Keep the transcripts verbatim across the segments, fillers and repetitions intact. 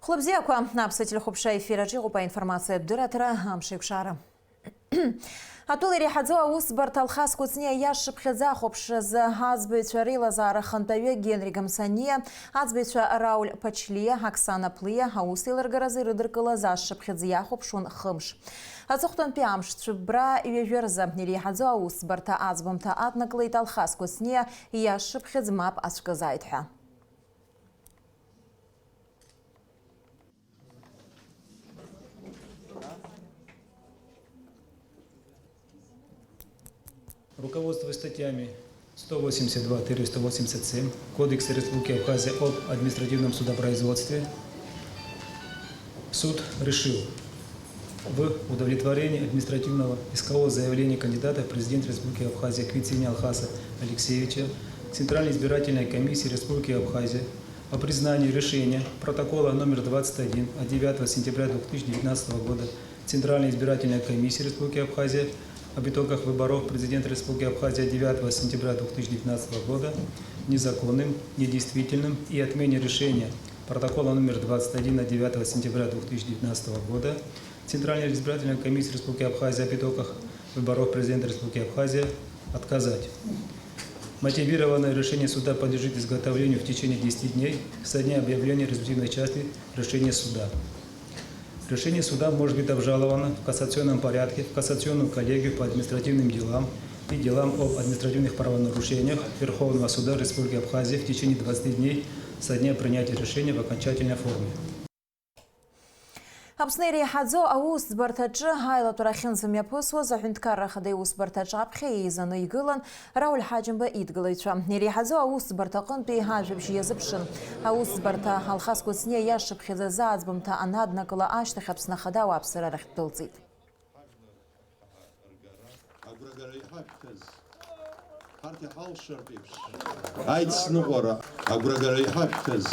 Хәлыбзиақәа, аԥсуа телехәаԥшра ефир аҿы иҟоуп аинформациатә дырраҭара, амш еиқәшара. Атәыла иреиҳаӡоу аусбарҭа Алхас Кәыҵниа иашшыԥхьаӡа ахәаԥшразы аӡбаҩцәа реилазаара ахантәаҩы Генри Гамсаниа, аӡбаҩцәа Рауль Пачлиа, Оксана Плиа аус еилыргаразы ирыдыркылаз ашшыԥхьаӡ иахәаԥшуан хымш. Аҵыхәтәантәи амш цәыббра ҩажәа рзы иреиҳаӡоу аусбарҭа аӡбамҭа аднакылеит Алхас Кәыҵниа иашшыԥхьаӡ мап ацәкызааит ҳәа. Руководствуясь статьями сто восемьдесят два-сто восемьдесят семь Кодекса Республики Абхазия об административном судопроизводстве, суд решил в удовлетворении административного искового заявления кандидата в президенты Республики Абхазия Квицини Алхаса Алексеевича к Центральной избирательной комиссии Республики Абхазия о признании решения протокола номер двадцать один от девятого сентября две тысячи девятнадцатого года Центральной избирательной комиссии Республики Абхазия об итогах выборов президента Республики Абхазия девятого сентября две тысячи девятнадцатого года незаконным, недействительным и отмене решения протокола номер двадцать один от девятого сентября две тысячи девятнадцатого года Центральной избирательной комиссии Республики Абхазия об итогах выборов президента Республики Абхазия отказать. Мотивированное решение суда подлежит изготовлению в течение десяти дней со дня объявления результативной части решения суда. Решение суда может быть обжаловано в кассационном порядке в кассационную коллегию по административным делам и делам об административных правонарушениях Верховного суда Республики Абхазия в течение двадцати дней со дня принятия решения в окончательной форме. Аԥсны иреиҳаӡоу аусӡбарҭаҿы аилатәара ахьынӡамҩаԥысуаз аҳәынҭқарра ахада иусбарҭаҿ аԥхьа еизаны игылан Рауль Ҳаџьымба идгылаҩцәа. Иреиҳаӡоу аусӡбарҭа аҟынтәи ажәабжь иазыԥшын. Аусӡбарҭа Алхас Кәыҵниа иашшыԥхьаӡа азы аӡбамҭа анаднакыла ашьҭахь Аԥсны ахада ауааԥсыра рахь ддәылҵит. Агәрагара иҳашәҭаз, ҳарҭ иҳалшартә еиԥш, аицныҟәара, агәрагара иҳашәҭаз,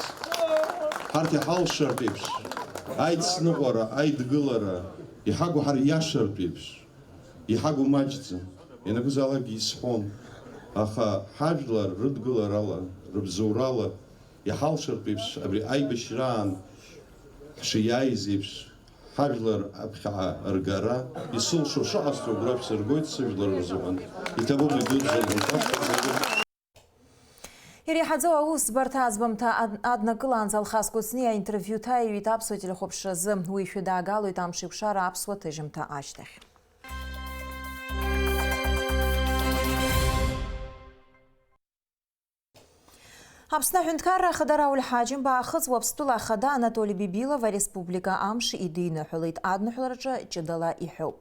ҳарҭ иҳалшартә еиԥш, аицныҟәара, аидгылара, иҳагу ҳариашартә еиԥш, иҳагу маҷӡам, ианакәызаалакгьы исҳәон, аха ҳажәлар рыдгыларала, рыбзоурала, иҳалшартә еиԥш, абри аибашьраан ҳшиааиз еиԥш, ҳажәлар аԥхьаҟа ргара, исылшо шыҟасҵо агәра шәсыргоит сыжәлар рзыҳәан. Иҭабуп идуӡӡаны. Иреиҳаӡоу аусбарҭа аӡбамҭа ад-, аднакылаанӡа Алхас Кәыҵниа аинтервиу ҭаиҩит аԥсуа телехәаԥшразы. Уи шәыдаагалоит амш еиқәшара аԥсуа ҭыжьымҭа ашьҭахь. Аԥсны аҳәынҭқарра ахада Рауль Ҳаџьымба Аахыҵ Уаԥстәыла ахада Анатоли Бибилов ареспублика амш идиныҳәалеит, адныҳәалараҿы ҷыдала иҳәоуп.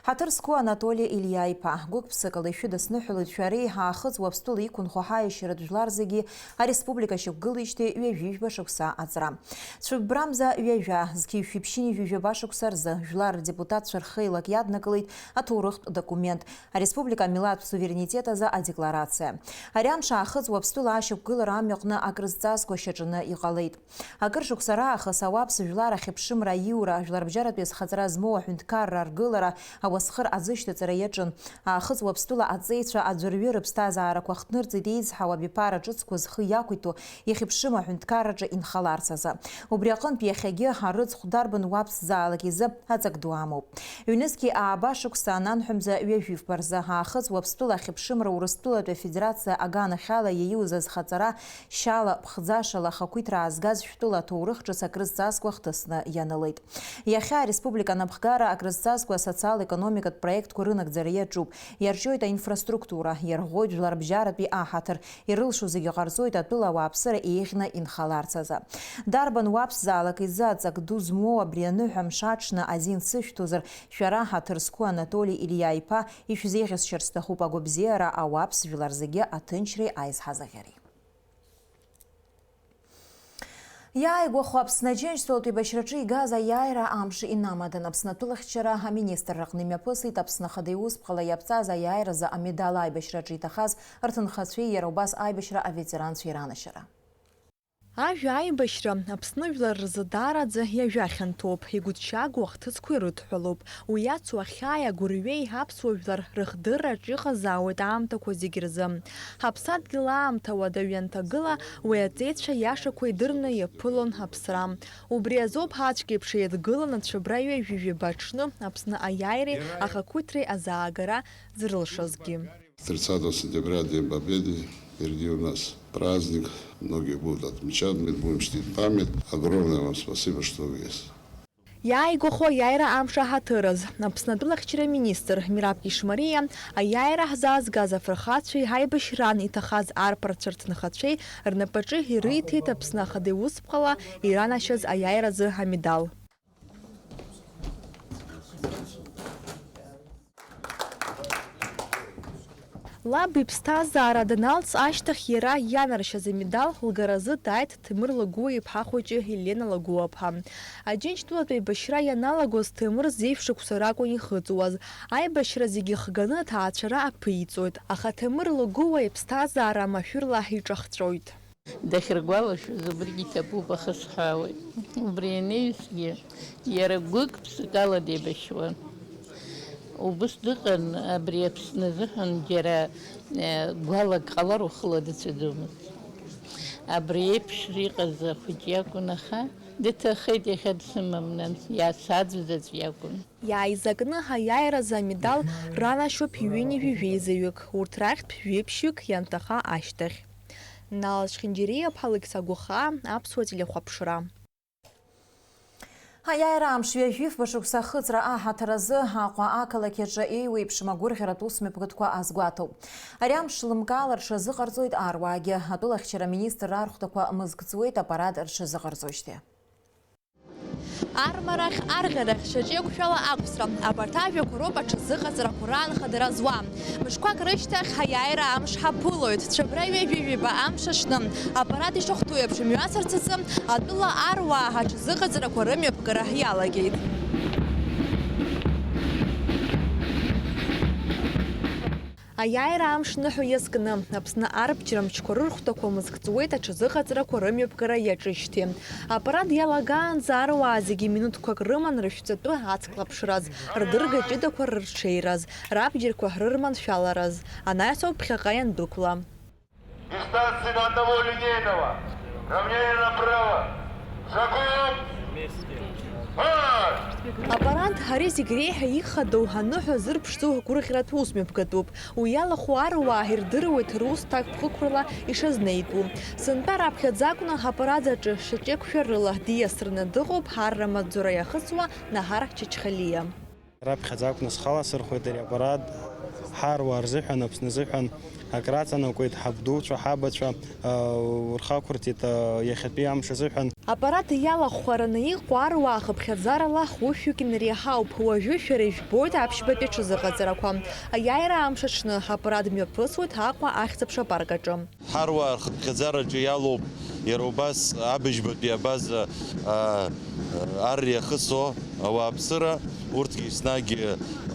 Ҳаҭыр зқәу Анатоли Илиа-иԥа, гәык-ԥсыкала ишәыдысныҳәалоит шәареи Аахыҵ Уаԥстәыла иқәынхо ҳаиашьаратә жәлар зегьы ареспублика шьақәгылеижьҭеи ҩажәи жәба шықәса аҵра. Цәыббрамза ҩажәа, зқьи шәиԥшьыни жәаба шықәса рзы жәлар рдепутатцәа рхеилак иаднакылеит аҭоурыхтә документ, ареспублика амилаҭтә суверенитет азы адекларациа. Ари амш Аахыҵ Уаԥстәыла ашьақәгылара амҩаҟны акрызҵазкуа шьаҿаны иҟалеит. Акыр шықәса раахыс ауаԥс жәлар ахьыԥшымра аиура, жәларбжьаратәи азхаҵара змоу аҳәынҭқарра аргылара, ауасхыр аӡышьҭаҵара иаҿын. Аахыҵ Уаԥстәыла аҵеицәа аӡәырҩы рыԥсҭазаарақәа хҭнырҵеит еизҳау абиԥара ҿыцқәа зхы иақәиҭу, иахьыԥшым аҳәынҭқарраҿы инхаларц азы. Убри аҟынтә иахьагьы арыцхә дарбан уаԥсзаалак изы аҵак ду амоуп. Ҩнызқьи ааба шықәса ананҳәамза ҩажәи фба рзы Аахыҵ Уаԥстәыла ахьыԥшымра Урыстәылатәи Афедерациа аганахьала иаиуз азхаҵара шьала, ԥхӡашала ахақәиҭра аазгаз шәтәыла аҭоурых ҿыц акрызҵазкуа хҭысны ианылеит. Иахьа ареспублика анапхгара акрызҵазкуа асоциал-економикатә проектқәа рынагӡара иаҿуп, иарҿиоит аинфраструктура, иарӷәӷәоит жәларбжьаратәи аҳаҭыр, ирылшо зегьы ҟарҵоит атәыла ауааԥсыра еиӷьны инхаларц азы. Дарбан уаԥсзаалак изы аҵак ду змоу абри аныҳәа мшаҽны азин сышәҭозар, шәара ҳаҭыр зқәу Анатоли Илиа-иԥа ишәзеиӷьасшьар сҭахуп агәабзиара, ауаԥс жәлар зегьы аҭынчреи аизҳазаӷьареи. Иааигәахо Аԥсны Аџьынџьтәылатә еибашьраҿы игаз аиааира амш инамадан. Аԥсны атәылахьчара аминистрраҟны имҩаԥысит Аԥсны Ахада Иусԥҟала иаԥҵаз аиааиразы амедал аибашьраҿы иҭахаз рҭынхацәеи иара убас аибашьра аветеранцәеи ранашьара. Ажәа аибашьра Аԥсны жәлар рзы даараӡа иажәа хьанҭоуп, игәыҭшьаагоу ахҭысқәа ирыдҳәалоуп. Уи иацу ахьааи агәырҩеи аԥсуа жәлар рыхдырраҿ иҟазаауеит аамҭақәа зегь рзы. Ҳаԥсадгьыл аамҭа уадаҩ ианҭагыла, уи аҵеицәа иашақәа идырны иаԥылон аԥсра. Убри азоуп ҳацәгьеиԥш еидгыланы Цәыбра ҩажәи жәаба аҽны Аԥсны аиааиреи ахақәиҭреи азаагара зрылшазгьы. Тридцатого сентября, День Победы, впереди у нас праздник, многие будут отмечать, мы будем чтить память. Огромное вам спасибо, что вы есть. Иааигәахо аиааира амш аҳаҭыраз, Аԥсны атәылахьчара министр Мираб Ишмариа аиааира ҳзаазгаз афырхацәеи ҳаибашьраан иҭахаз арԥарцәа рҭынхацәеи рнапаҿы ирыиҭеит Аԥсны Ахада иусԥҟала иранашьаз аиааиразы амедал. Лаб иԥсҭазаара даналҵ ашьҭахь иара ианаршьаз амедал лгаразы дааит Ҭемыр Лагәыуа-иԥҳа хәыҷы Елена Лагәыуа-ԥҳа. Аџьынџьтәылатә еибашьра ианалагоз Ҭемыр зеижә шықәса ракәын ихыҵуаз. Аибашьра зегьы хганы аҭаацәара аԥиҵоит, аха Ҭемыр Лагәыуа иԥсҭазаара машәырла иҿахҵәоит. Дахьыргәалашәоз убригьы иҭабуп, аха сҳәаауеит. Убри анаҩсгьы, иара гәык-ԥсыкала деибашьуан. Убыс дыҟан, абри Аԥсны азыҳәан џьара, э, гәалак ҟалар ухыла дыцәаӡомызт. Абри еиԥш иҟаз ахәыҷ иакәын, аха дыҭахеит, иахьа дсымам, нан, иаасаӡәӡәаҵә иакәын. Иааизакны ҳаиааиразы амедал ранашьоуп ҩынҩажәи жәеизаҩык, урҭ рахьтә жәеиԥшьҩык ианҭаха ашьҭахь. Нала Чхинџьариа-ԥҳа Алықьса Гәахаа, Аԥсуа телехәаԥшра. Аиааира амш ҩажәи фба шықәса ахыҵра аҳаҭыр азы Аҟәа ақалақь аҿы еиуеиԥшым агәырӷьаратә усмҩаԥгатәқәа азгәаҭоуп. Ари амш лымкаала рҽазыҟарҵоит аруаагьы. Атәылахьчара министрра архәҭақәа мызк ҵуеит аппарат рҽазыҟарҵоижьҭеи. Армарахь, арӷьарахь, шьаҿеиқәшәала ақәҵра, абарҭ ажәақәа роуп аҽазыҟаҵарақәа раан хадара зуа. Мышқәак рышьҭахь ҳаиааира амш ҳаԥылоит. Цәыбра ҩажәи жәаба амш аҽны, аппарат ишахәҭоу еиԥш имҩасырц азы, атәыла аруаа аҽазыҟаҵарақәа рымҩаԥгара иалагеит. Аиааира амш ныҳәа иазкны, Аԥсны арбџьар мчқәа рырхәҭақәа мызк ҵуеит аҽазыҟаҵарақәа рымҩаԥгара иаҿижьҭеи. Аппарат иалагаанӡа аруаа зегьы минуҭқәак рыман рышәҵатәы ацклаԥшраз, рдырга ҷыдақәа рырҽеираз, рабџьарқәа рырманшәалараз, анаҩс ауп ԥхьаҟа иандәықәла. Дистанция на одного линейного. Равнение направо. Закон. Марш! Аппарат ари зегь реиҳа ихадоу, аныҳәа зырԥшӡоу агәырӷьаратә усмҩаԥгатәуп. Уи иалахәу аруаа ирдыруеит рус ҭакԥхықәрала ишазнеитәу. Сынтәа раԥхьаӡа акәны аппарат аҿы шьаҿеиқәшәарыла диасраны дыҟоуп арра маҵзура иахыҵуа Наҳар Чачхалиа. Раԥхьаӡа акәны схаласырхәит ари аппарат, ҳаруаа рзыҳәан, Аԥсны азыҳәан акраҵанакуеит, ҳабдуцәа, ҳабацәа, а, урхақәырҵеит, а, иахьатәи амш азыҳәан. Аппарат иалахәхараны иҟоу аруаа хыԥхьаӡарала хәышәҩык инареиҳауп. Уажәы шәара ижәбоит аԥшьбатәи аҽазыҟаҵарақәа. Аиааира амш аҽны аппарат мҩаԥысуеит Аҟәа ахьӡ-аԥша апарк аҿы. Ҳаруаа рхыԥхьаӡараҿы иалоуп иара убас абыжьбатәи абаза, а, ар иахысо ауааԥсыра, урҭгьы еснагь,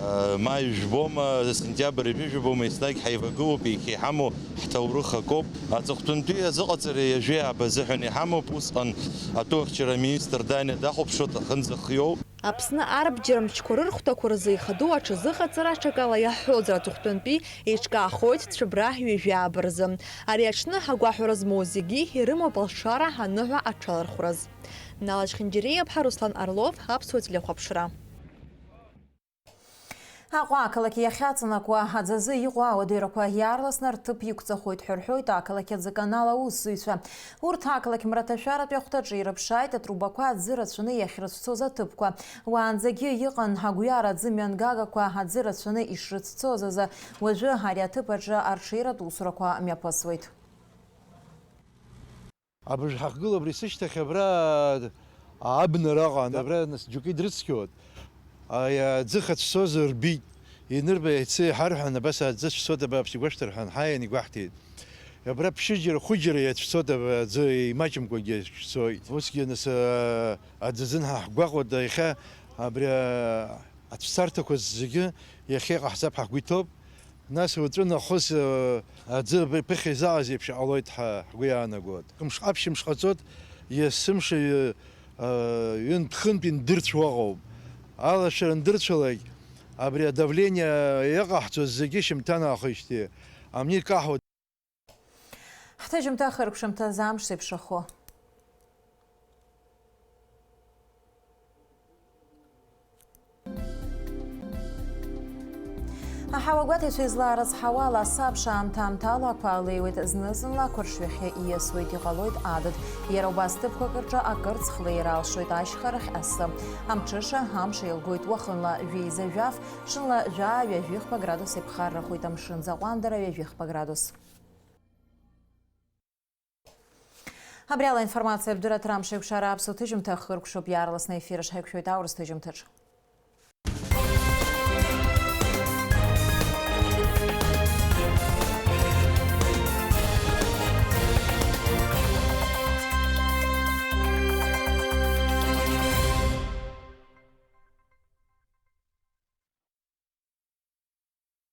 а, маи жәбома, сентиабр ҩажәи жәабома, еснагь ҳаивагылоуп, еихьеиҳамоу ҳҭоурых акоуп. Аҵыхәтәантәи азыҟаҵара ҩажәи ааба азыҳәан иҳамоуп, усҟан атәылахьчара аминистр Даниа дахәаԥшуеит, аҳәынҵа хиоуп. Аԥсны арбџьар мчқәа рырхәҭақәа рзы ихадоу аҽазыҟаҵара аҽакала иаҳҳәозар, аҵыхәтәантәи еиҿкаахоит Цәыбра ҩажәи ааба рзы. Ари аҽны агәаҳәара змоу зегьы ирымоуп алшара аныҳәа аҽалархәраз. Нала Чхинџьариа-ԥҳа, Руслан Орлов, Аԥсуа телехәаԥшра. Аҟәа ақалақь иахьаҵанакуа аӡазы иҟоу ауадаҩрақәа иаарласны рҭыԥ иқәҵахоит ҳәа рҳәоит ақалақь аӡы аканал аусзуҩцәа. Урҭ ақалақь мраҭашәаратәи ахәҭаҿы ирыԥшааит атрубақәа аӡы рацәаны иахьрыцәцоз аҭыԥқәа. Уаанӡагьы иҟан агәҩара аӡы мҩангагақәа аӡы рацәаны ишрыцәцоз азы, уажәы ари аҭыԥ аҿы арҽеиратә усурақәа мҩаԥысуеит. Абыржә ҳахгыла абри сышьҭахь абра абна раҟан, абра нас џьоукы дрыцқьоит. Аи, аӡы хацәцозар рбеит. Инырба иацы иҳарҳәан, абас аӡы цәцоит, абра аԥсигәашҭа рҳәан, ҳаиан игәаҳҭеит. Абра ԥшьыџьара, хәыџьара иацәцоит, абра аӡы имаҷымкәагьы цәцоит. Усгьы нас, а, аӡы азын ҳа ҳгәаҟуеит, иахьа абри, а, ацәцарҭақәа зегьы иахьа иҟаҳҵап ҳәа ҳгәы иҭоуп. Нас уаҵәы нахыс, э, аӡы ԥыхьа изааз еиԥш иҟалоит ҳәа ҳгәы иаанагоит. Мшҟа-ԥшьымш ҟаҵоит, есымш, э, э, ҩынтә-хынтә индырцәо ыҟоуп. Алашара андырцәалак, абри адавление иаҟаҳҵоз зегьы шьымҭан аахижьҭеи амни каҳуеит. Ҳҭыжьымҭа хыркәшамҭазы амш зеиԥшрахо. Аҳауа гәаҭаҩцәа излаарыцҳауала, асабша аамҭа-аамҭала ақәа алеиуеит, зны-зынла ақәыршҩахьы ииасуеит, иҟалоит адыд. Иара убас ҭыԥқәак рҿы акырцх леира алшоит ашьхарахь асы. Амҽыша, амш еилгоит уахынла жәеиза жәаф, ҽынла жәаа-ҩажәихԥа градус иԥхаррахоит, амшын аӡы аҟәандара ҩажәихԥа градус. Абри ала информациатә дырраҭара Амшеикәшара аԥсуа ҭыжьымҭа ахыркәшоуп, иаарласны аефир аҿы ҳаиқәшәоит аурыс ҭыжьымҭаҿ.